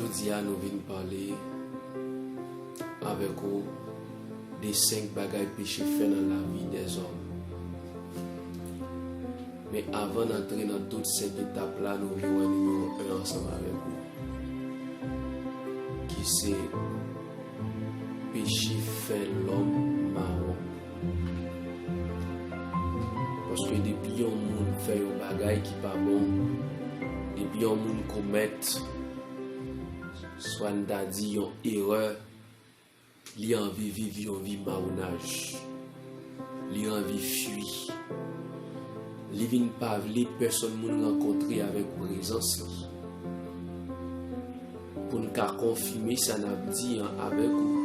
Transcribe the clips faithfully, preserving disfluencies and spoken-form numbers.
Jodi a, nou vin pale avèk ou de senk bagay peche fè nan lavi dèzòm. Men avan n antre nan tout senk etap la, nou vle wè nimewo en ansanm avèk ou, ki se peche fè lòm mawon. Paske depi yon moun fè yon bagay ki pa bon, depi yon moun komèt, swa n ta di yon erè, li anvi viv yon vi mawonaj. Li anvi fui. Li vin pa vle pèsonn moun rankontre avèk prezans li. Pou n ka konfime sa n ap di an avèk ou.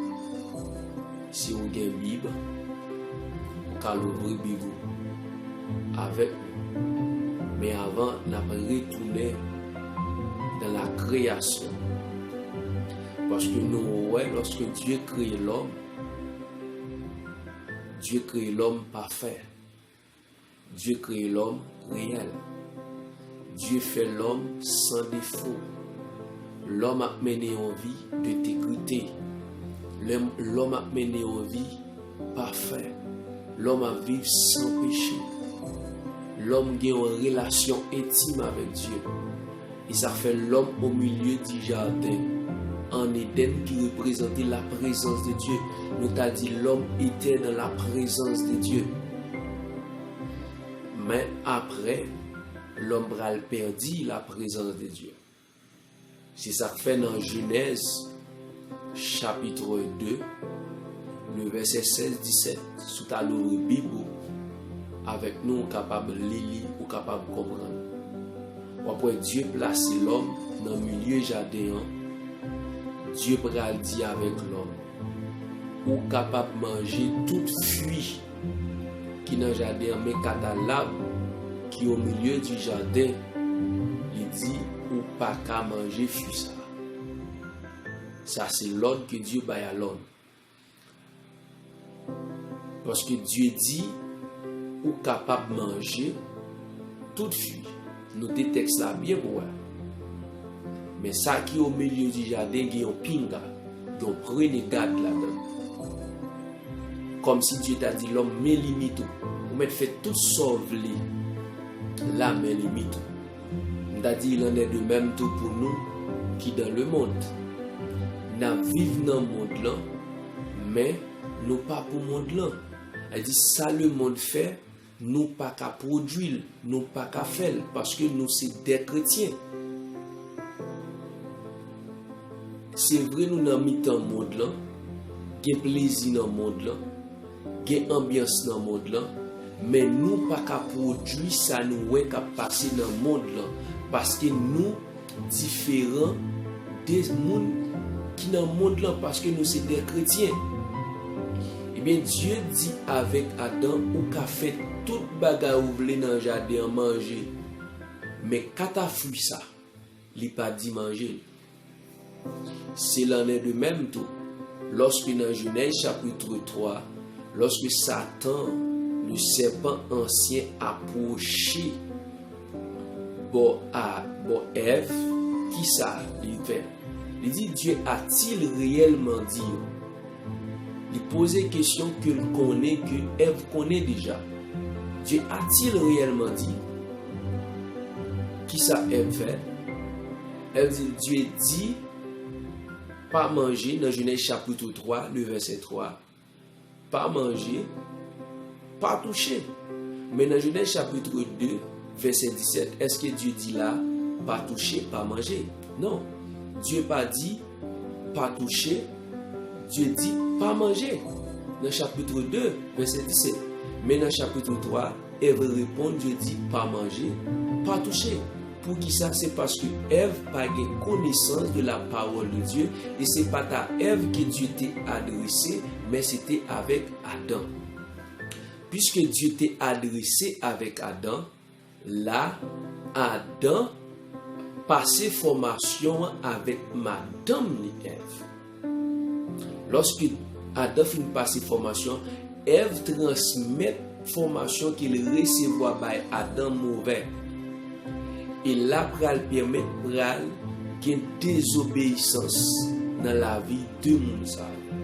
Si w gen Bib, ou ka louvri Bib ou avèk nou. Men avan, n ap retounen nan la kreyasyon. Paske nou wè, lòske Dye kreye lòm, Dye kreye lòm pafè. Dye kreye lòm reyèl. Dye fè lòm san defo. Lòm ap mennen yon vi de entegrite. Lòm, lòm ap mennen yon vi pafè. Lòm ap viv san peche. Lòm gen yon relasyon entim avèk Dye. E sa fè lòm o milye di jaden an Edenn ki reprezante la prezans de Dye. Nou ta di lòm etè nan la prezans de Dye. Men apre, lòm pral pèdi la prezans de Dye. Se sa k fè nan Jenèz, chapit de, le vèsè sèz, disèt, si w ta louvri Bib ou avèk nou, ou kapab li li, ou kapab konprann. W ap wè Dye plase lòm nan milye jaden an. Dye pral di avèk lòm, ou kapab manje tout fwi ki nan jaden an, men kanta lab ki o milye di jaden, li di, ou pa ka manje fwi sa. Sa se lòd ke Dye bay a lòm. Paske Dye di, ou kapab manje tout fwi. Note tèks la byen pou wè. Men sa ki o milye di jaden gen yon pinga, gen yon prenegad ladan. Kòmsi Dye ta di lòm, men limit ou. Ou mèt fè tout sa w vle. La, men limit ou. M ta di, il en est de même tou pou nou ki dans le monde. N ap viv nan mond lan, men nou pa pou mond lan. Sa di, sa lemonn fè, nou pa ka pwodui l, nou pa ka fè l, paske nou se dè kretyen. Se vre, nou nan mitan mond lan, gen plezi nan mond lan, gen anbyans nan mond lan, men nou pa ka pwodui sa nou wè k ap pase nan mond lan, paske nou diferan de moun ki nan mond lan, paske nou se dè kretyen. Ebyen, Dye di avèk Adan, ou ka fè tout bagay ou vle nan jaden an, manje. Men kanta fwi sa, li pa di manje l. Se il en est de même tou, lòske nan Jenèz chapit twa, lòske Satan, le sèpan ansyen, apwoche bò a, bò Èv, kisa li fè? Li di, Dieu a-t-il réellement dit? Li poze kesyon ke l konnen, ke Èv konnen deja. Dieu a-t-il réellement dit? Kisa Èv fè? Èv di, Dye di, pa manje, nan Jenèz chapit twa, le vèsè twa, pa manje, pa touche. Men nan Jenèz chapit de, vèsè disèt, èske Dye di la, pa touche, pa manje? Non. Dye pa di, pa touche, Dye di, pa manje. Nan chapit de, vèsè disèt. Men nan chapit twa, Èv reponn, Dye di, pa manje, pa touche. Poukisa? Se paske Èv pa gen konesans de la parole de Dieu, e se pa t a Èv ke Dye te adrese, men se te avèk Adan. Piske Dye te adrese avèk Adan, la, Adan pase fòmasyon an avèk madanm li Èv. Lòske Adan fin pase fòmasyon, Èv transmèt fòmasyon ke l resevwa bay Adan movè. E la pral pèmèt pral gen dezobeyisans nan lavi de moun sa yo.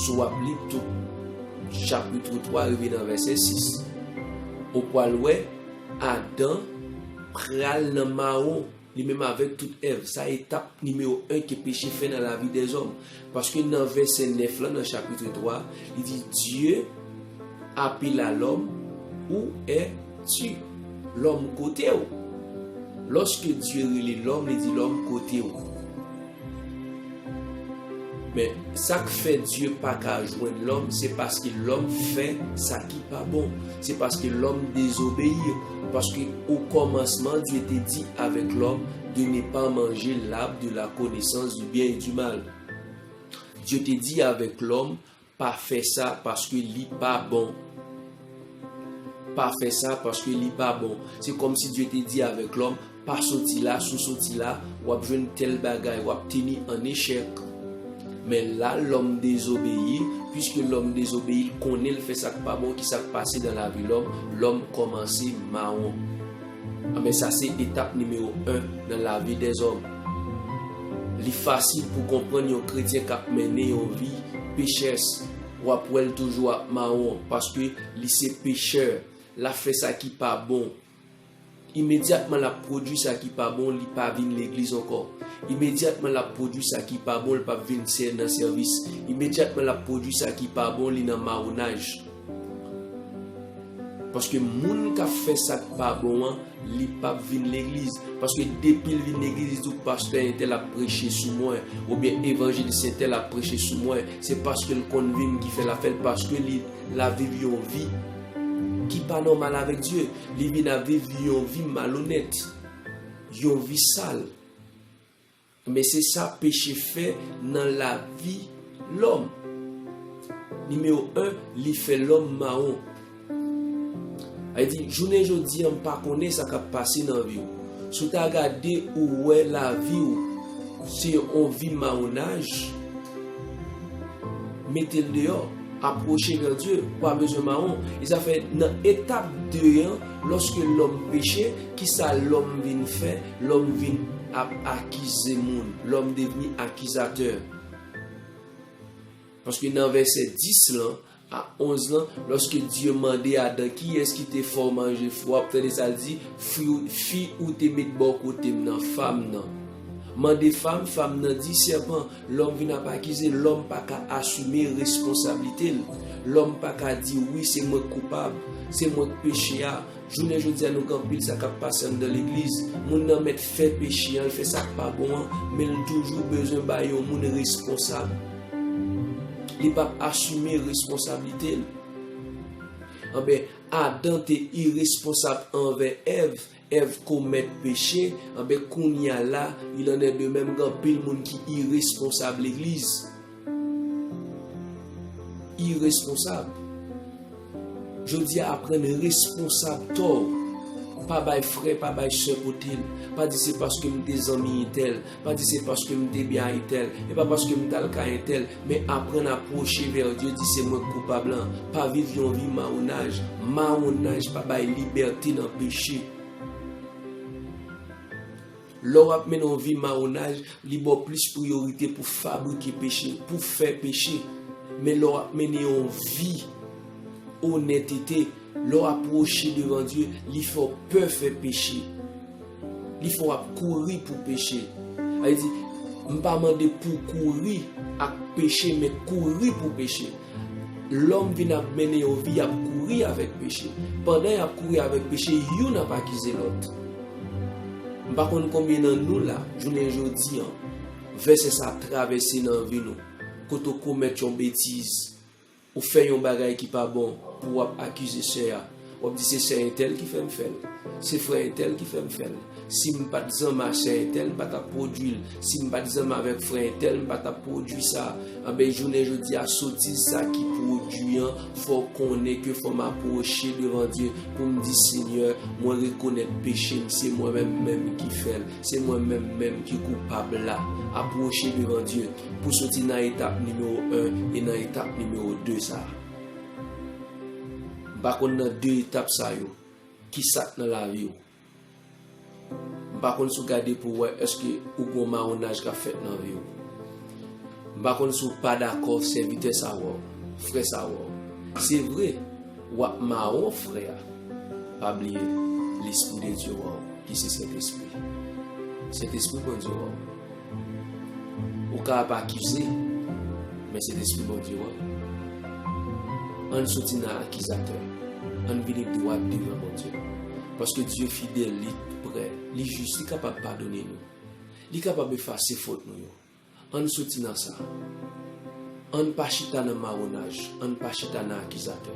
Si w ap li tout chapit twa rive nan vèsè sis, ou pral wè Adan pral nan mawon, li menm avèk tout Èv. Sa etap nimewo en ke peche fè nan lavi dèzòm. Paske nan vèsè nèf lan, nan chapit twa, li di, Dieu appela l'homme, où es-tu? Lòm, kote w? Lòske Dye rele lòm, li di lòm, kote w? Men, sa k fè Dye pa ka jwenn lòm, se paske lòm fè sa ki pa bon. Se paske lòm dezobeyi. Paske okòmansman, Dye te di avèk lòm de ne pas manger l'arbre de la connaissance du bien et du mal. Dye te di avèk lòm, pa fè sa paske li pa bon. Pa fè sa paske li pa bon. Se kòmsi Dye te di avèk lòm, pa soti la, si w soti la, w ap jwenn tèl bagay, w ap teni an echèk. Men la, lòm dezobeyi, piske lòm dezobeyi, l konnen l fè sa k pa bon, ki sa k pase nan lavi lòm, lòm kòmanse mawon. Anben, sa se etap nimewo en nan lavi dèzòm. Li fasil pou konprann yon kretyen k ap mennen yon vi pechès. W ap wè l toujou ap mawon, paske li se pechè. L ap fè sa ki pa bon. Imedyatman l ap pwodui sa ki pa bon, li pa vin legliz ankò. Imedyatman l ap pwodui sa ki pa bon, li p ap vin sè nan sèvis. Imedyatman l ap pwodui sa ki pa bon, li nan mawonaj. Paske moun k ap fè sa k pa bon an, li p ap vin legliz. Paske depi l vin legliz, li di w pastè entèl ap preche sou mwen, oubyen evanjelis entèl ap preche sou mwen, se paske l konn vin ki fè l ap fè l, paske li, l ap viv yon vi ki pa nòmal avèk Dye. Li vin ap viv yon vi malonèt, yon vi sal. Men se sa peche fè nan lavi lòm. Nimewo en, li fè lòm mawon. Sa vle di, jounen jodi an, m pa konnen sa k ap pase nan vi w. Si w ta gade, ou wè lavi w se yon vi mawonaj, mete l deyò, apwoche vè Dye, ou pa bezwen mawon. E sa fè nan etap de an, lòske lòm peche, kisa lòm vin fè? Lòm vin ap akize moun, lòm devni akizatè. Paske nan vèsè dis lan a onz lan, lòske Dye mande Adan, kiyès ki te fè w manje fwi, w ap tande sa l di, fi, fi ou te met bò kote m nan, fanm nan. Mande fanm, fanm nan di sèpan. Lòm vin ap akize, lòm pa ka asime responsablite l. Lòm pa ka di, wi, se mwen k koupab, se mwen k peche a. Jounen jodi a, nou gen anpil sa k ap pase anndan legliz. Moun nan mèt fè peche an, l fè sa k pa bon an, men l toujou bezwen bay yon moun responsab. Li p ap asime responsablite l. Anben, Adan te iresponsab anvè Èv, Èv komèt peche, anben kounye a la, il en est de même, gen anpil moun ki iresponsab legliz. Iresponsab. Jodi a, aprann responsab tò w. Pa bay frè, pa bay sè pote l. Pa di se paske m te zanmi entèl. Pa di se paske m te byen a entèl. E pa paske m t al kay entèl. Men aprann apwoche vè Dye, di se mwen k koupab lan. Pa viv yon vi mawonaj. Mawonaj pa bay libète nan peche. Lè w ap mennen yon vi mawonaj, li ba w plis priyorite pou fabrike peche, pou fè peche. Men lè w ap mennen yon vi onètete, lè w apwoche devan Dye, li fè w pè fè peche. Li fè w ap kouri pou peche. Sa vle di, m pa mande pou kouri ak peche, men kouri pou peche. Lòm vin ap mennen yon vi, y ap kouri avèk peche. Pandan y ap kouri avèk peche, youn ap akize lòt. M pa konn konbyen nan nou la, jounen jodi an, vèsè sa ap travèse nan vi nou. Kote w komèt yon betiz, ou fè yon bagay ki pa bon, pou w ap akize sè a. W ap di se sè entèl ki fè m fè l. Se frè entèl ki fè m fè l. Si m pa t zanmi a sè entèl, m pa t ap pwodui l. Si m pa t zanmi avèk frè entèl, m pa t ap pwodui sa. Anben, jounen jodi a, sotiz sa ki pwodui an, fò w konnen ke fò m apwoche devan Dye pou m di, Senyè, mwen rekonèt peche m, se mwen menm menm ki fè l. Se mwen menm menm ki koupab la. Apwoche devan Dye pou soti nan etap nimewo en e nan etap nimewo de sa a. M pa konn nan de etap sa yo, ki sa k nan lavi w. M pa konn si w gade pou w wè èske ou gon mawonaj k ap fèt nan vi w. M pa konn si w pa dakò, sèvitè sa wè w, frè sa wè w. Se vre, w ap mawon frè a. Pa bliye, Lespri de Dye wè w, ki se Sentespri. Sentespri Bondye wè w. Ou ka ap akize, men Sentespri Bondye wè w. Ann soti nan akizatè. Ann vini dwat devan Bondye. Paske Dye fidèl, li prè, li jis, li kapab padone nou. Li kapab efase fòt nou yo. Ann soti nan sa. Ann pa chita nan mawonaj, ann pa chita nan akizatè.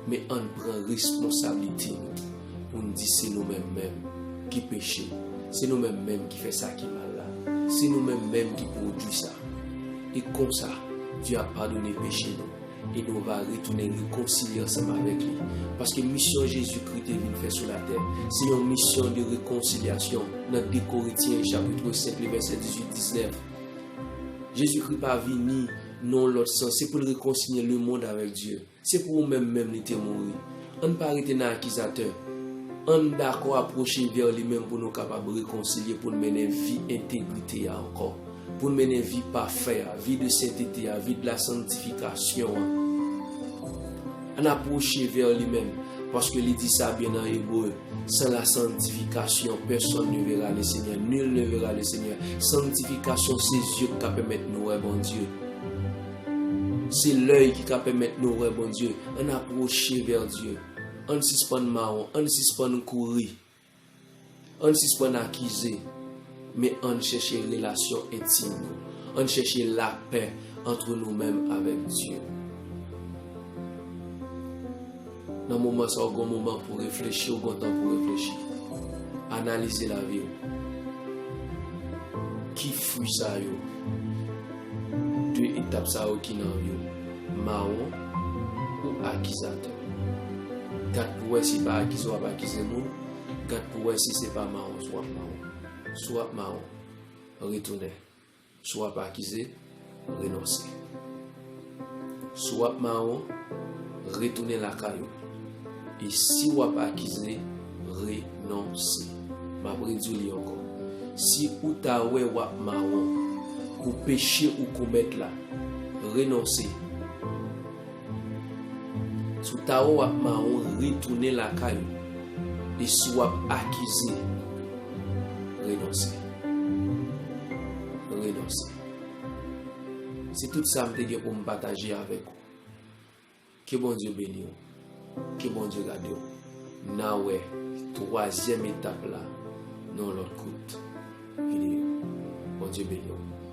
Men ann pran responsablite nou pou n di se nou menm menm ki peche, se nou menm menm ki fè sa ki mal la, se nou menm menm ki pwodui sa. E konsa, Dye ap padone peche nou e nou va retounen rekonsilye ansanm avèk li. Paske misyon Jezikri te vin fè sou latè, se yon misyon de rekonsilyasyon nan de Korentyen chapit senk, le vèsè dizuit, diznèf. Jezikri pa vini nan yon lòt sans, se pou l rekonsilye lemonn avèk Dye. Se pou ou menm menm li te mouri. Ann pa rete nan akizatè. Ann dakò apwoche vè li menm pou nou kapab rekonsilye, pou n mennen vi entegrite a ankò. Pou n mennen vi pafè a, vi de sentete a, vi de la santifikasyon an. Ann apwoche vè li menm, paske li di sa byen nan Ebre, sans la sanctification, personne ne verra le Seigneur, nul ne verra le Seigneur. Sanktifikasyon se zye k ka pèmèt nou wè Bondye. Se lèy ki ka pèmèt nou wè Bondye. Ann apwoche vè Dye. Ann sispann mawon, ann sispann kouri. Ann sispann akize, men ann chèche relasyon entim nou. Ann chèche lapè ant nou menm avèk Dye. Nan moman sa, w gon moman pou reflechi, w gon tan pou reflechi. Analize lavi w. Ki fwi sa yo? De etap sa yo ki nan vi w. Mawon ou akizatè? Gad pou wè si pa akize w ap akize moun. Gad pou wè si se pa mawon si w ap mawon. Si w ap mawon, retounen. Si w ap akize, renonse. Si w ap mawon, retounen lakay ou. E si w ap akize, renonse. M ap redi w li ankò. Si ou ta wè w ap mawon pou peche ou komèt la, renonse. Si w ta wè w ap mawon, retounen lakay ou. E si w ap akize, renonse. Renonse. Se tout sa m te gen pou m pataje avèk ou. Ke Bondye beni w. Ke Bondye gade w. N a wè twazyèm etap la nan yon lòt kout videyo. Bondye beni w.